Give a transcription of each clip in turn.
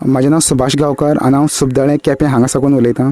म्हाजें नांव सुभाष गांवकर आनी हांव सुबदळें केपें हांगा साकून उलयतां.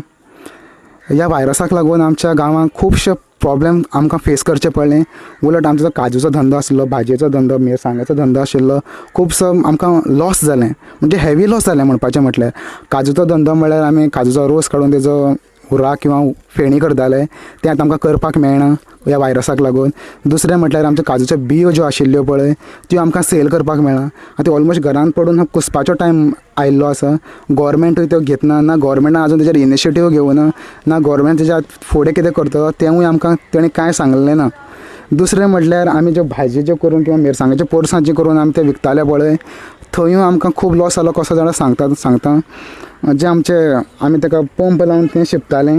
ह्या व्हायरसाक लागून आमच्या गांवांत खुबशे प्रोब्लेम आमकां फेस करचे पडले. उलट आमचो जो काजूचो धंदो आशिल्लो, भाजयेचो धंदो, मिरसांगेचो धंदो आशिल्लो, खुबसो आमकां लॉस जालें, म्हणजे हेवी लॉस जालें म्हणपाचें म्हटल्यार. काजूचो धंदो म्हळ्यार आमी काजूचो रोस काडून तेजो हुर्राक किंवां फेणी करताले, तें आतां आमकां करपाक मेळना ह्या व्हायरसाक लागून. दुसरें म्हटल्यार आमच्यो काजूच्यो बियो ज्यो आशिल्ल्यो पळय त्यो आमकां सेल करपाक मेळना. आतां ऑलमोस्ट घरान पडून कुसपाचो टायम आयिल्लो आसा. गोवोरमेंटूय त्यो घेतना ना, गोवोरमेंटान आजून तेजेर इनिशिएटीव घेवना ना, गोवोरमेंट तेज्या फुडें कितें करतलो तेंवूय आमकां तेणी कांय सांगलें ना. दुसरें म्हटल्यार आमी ज्यो भाजी ज्यो करून किंवां मिरसांगेच्यो पोरसां जी करून आमी ते विकताले पळय, थंयूय आमकां खूब लॉस जालो. कसो जाल्यार सांगता, जे आमचे आमी ताका पंप लावन तें शिंपताले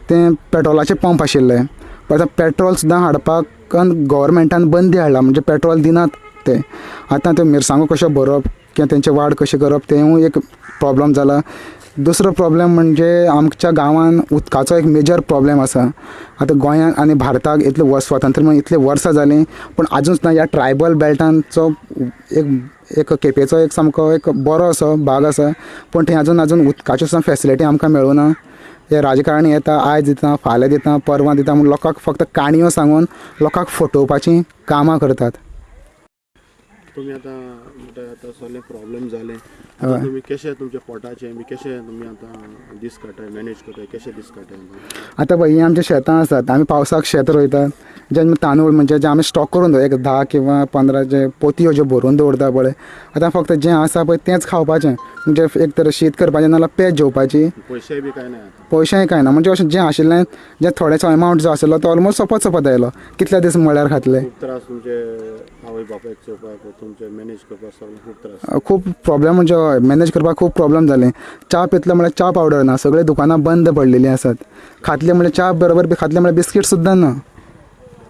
तें पेट्रोलाचें पंप आशिल्लें, पण आतां पेट्रोल सुद्दां हाडपाक गोवोरमेंटान बंदी हाडला, म्हणजे पेट्रोल दिनात ते. आतां त्यो मिरसांगो कश्यो भरप किंवां तेंचे वाड कशी करप तेंवूय एक प्रोब्लम जाला. दुसरो प्रोब्लम म्हणजे आमच्या गांवांत उदकाचो एक मेजर प्रोब्लम आसा. आतां गोंयांत आनी भारताक इतलें स्वातंत्र्य मेळून इतलीं वर्सां जालीं, पूण आजून सुद्दां ह्या ट्रायबल बेल्टांचो एक केपेंचो एक सामको एक बरो असो भाग आसा, पूण थंय आजून उदकाच्यो सुद्दां फेसिलिटी आमकां मेळूना. हे राजकारणी येता, आयज दिता, फाल्यां दिता, परवां दिता म्हूण लोकांक फक्त काणयो सांगून लोकांक फटोवपाचीं कामां करतात. तुमी आतां म्हणटा आतां सगळें प्रॉब्लेम जालें, तुमी कशें तुमच्या पोटाचें बी कशें तुमी आतां दीस काडटाय, मॅनेज करताय, कशें दीस काडटाय? आतां पळय हीं आमचीं शेतां आसात, आमी पावसाक शेत रोयतात, जेन्ना तांदूळ म्हणजे जे आमी स्टॉक करून दवर एक 10 किंवां 15 जे पोतयो ज्यो भरून दवरता पळय, आतां फक्त जें आसा पळय तेंच खावपाचें, म्हणजे एक तर शीत करपाचें नाल्यार पेज जेवपाची. पयशेय बी कांय ना, पयशेय कांय ना, म्हणजे अशें जें आशिल्लें जें थोडेसो एमावंट जो आशिल्लो तो ऑलमोस्ट सोंपत सोंपत आयलो. कितले दीस म्हळ्यार खातले? खूब त्रास तुमचे आवय बापायक चोवपाक, तुमचे मॅनेज करपाक सगळें खूब त्रास, खूब प्रॉब्लेम, म्हणजे मॅनेज करपाक खूब प्रॉब्लेम जालें. च्या पितले म्हळ्यार च्या पावडर ना, सगळीं दुकानां बंद पडलेलीं आसात. खातले म्हळ्यार च्या बरोबर खातले म्हळ्यार बिस्कीट सुद्दां ना,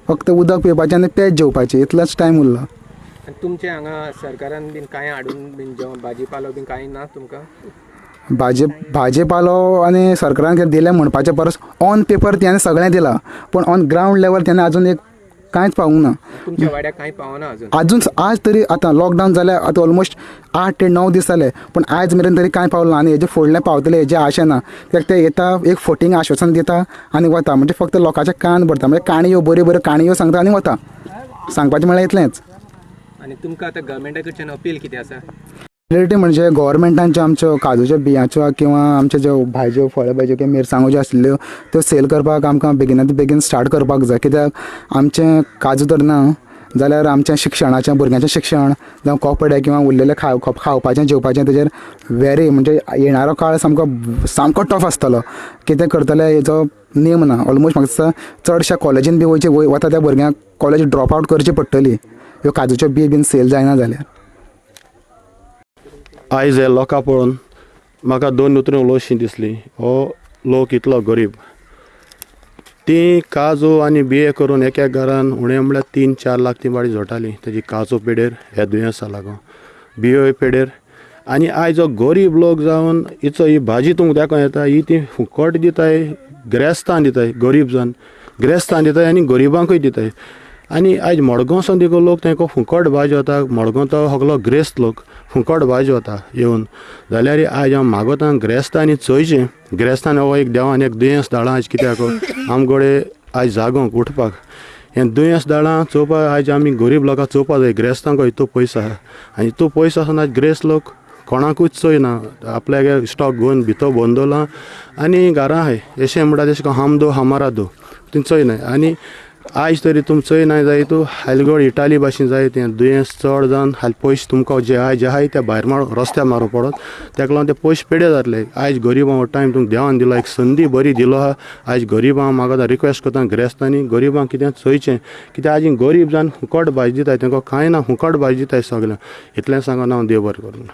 फक्त उदक पिवपाचें आनी पेज जेवपाचें इतलोच टायम उरलो. आनी तुमचे हांगा सरकारान बीन कांय हाडून बीन जेवण भाजी पालो बीन कांय ना तुमकां? भाजी पालो आनी सरकारान कितें दिलें म्हणपाचे परस ऑन पेपर तेणें सगळें दिलां, पूण ऑन ग्रावंड लेवल तेणें आजून एक कांयच पावूंक ना. तुमच्या वाड्याक कांय पावना अजून? आजून आज तरी आतां लॉकडावन जाल्यार आतां ऑलमोस्ट 8 ते 9 दीस जाले, पूण आयज मेरेन तरी कांय पावलें ना. आनी हेजे फुडलें पावतलें हेजी आशा ना, कित्याक ते येता एक फटींग आश्वासन दिता आनी वता, म्हणजे फक्त लोकांचे कान भरता, म्हणजे काणयो बऱ्यो बऱ्यो काणयो सांगता आनी वता. सांगपाचें म्हळ्यार इतलेंच. आनी तुमकां आतां गव्हर्मेंटा कडच्यान अपील कितें आसा? रिलेटीव म्हणजे गोवोरमेंटान ज्यो आमच्यो काजूच्यो बियांच्यो किंवां आमच्यो ज्यो भाजयो, फळ भाजयो किंवां मिरसांगो ज्यो आशिल्ल्यो त्यो सेल करपाक आमकां बेगिनात बेगीन स्टार्ट करपाक जाय. कित्याक आमचें काजू तर ना जाल्यार आमचें शिक्षणाचें, भुरग्यांचें शिक्षण जावं कपडे किंवां उरलेलें खावपाचें जेवपाचें तेजेर वेरी म्हणजे येणारो काळ सामको सामको टफ आसतलो. कितें करतले हेजो नेम ना. ऑलमोस्ट म्हाका दिसता चडश्या कॉलेजीन बी वयचे वता त्या भुरग्यांक कॉलेज ड्रॉप आवट करची पडटली ह्यो काजूच्यो बियो बीन सेल जायना जाल्यार. आयज हे लोकां पळोवन म्हाका 2 उतरां उलोवशीं दिसलीं. हो लोक इतलो गरीब, ती काजू आनी बिये करून एक एक घरान उणें म्हळ्यार 3-4 लाख ती बाडी जोडटाली. तेजी काजू पेडेर ह्या दुयेंसा लागून, बियो पेडेर. आनी आयज हो गरीब लोक जावन हिचो ही भाजी तुमकां दाखोवं येता, ही ती फुकट दिताय, ग्रेस्तां दिताय, गरीब जावन ग्रेस्तां दिताय आनी गरिबांकूय दिताय. आनी आयज मडगांव देखून लोक तांकां फुकट भाजी वता, मडगांव तो सगलो ग्रेस्त लोक फुकट भाजी वता येवन. जाल्यार आयज हांव मागोता ग्रेस्तांनी चोयचें, ग्रेस्तान हो एक देवान एक दुयेंस धाडलां आयज, कित्याक आमगडे आयज जागोवंक उठपाक हें दुयेंस धाडलां चोवपाक. आयज आमी गरीब लोकांक चोवपाक जाय, ग्रेस्तांक इतू पयसो आहा आनी इतू पयसो आसून आयज ग्रेस्त लोक कोणाकूच चोयना, आपल्यागे स्टॉक घेवन भितर भरून दवरला आनी घरां आहाय. अशें म्हणटा तशें करून हम दो हमारा दो ती चोयनाय. आनी आयज तरी तुमी चोयनाय जाय तूं हालगड इटाली भाशेन जाय तें दुयेंस चड जावन हाल पयशे तुमकां जे आहाय जे आहाय ते भायर मारून रस्त्यार मारूंक पडत, तेका लागून ते पयशे पेडे जातले. आयज गरिबांक हो टायम तुमकां देवान दिलो, एक संदी बरी दिलो आहा. आयज गरिबांक म्हाका रिक्वेस्ट करता ग्रेस्तांनी गरिबांक कितें चोयचें, कित्याक आयज गरीब जावन फुकट भाजी दिताय, तांकां कांय ना, फुकट भाजी दिताय सगळ्यांक. इतलें सांगून हांव देव बरें करूं.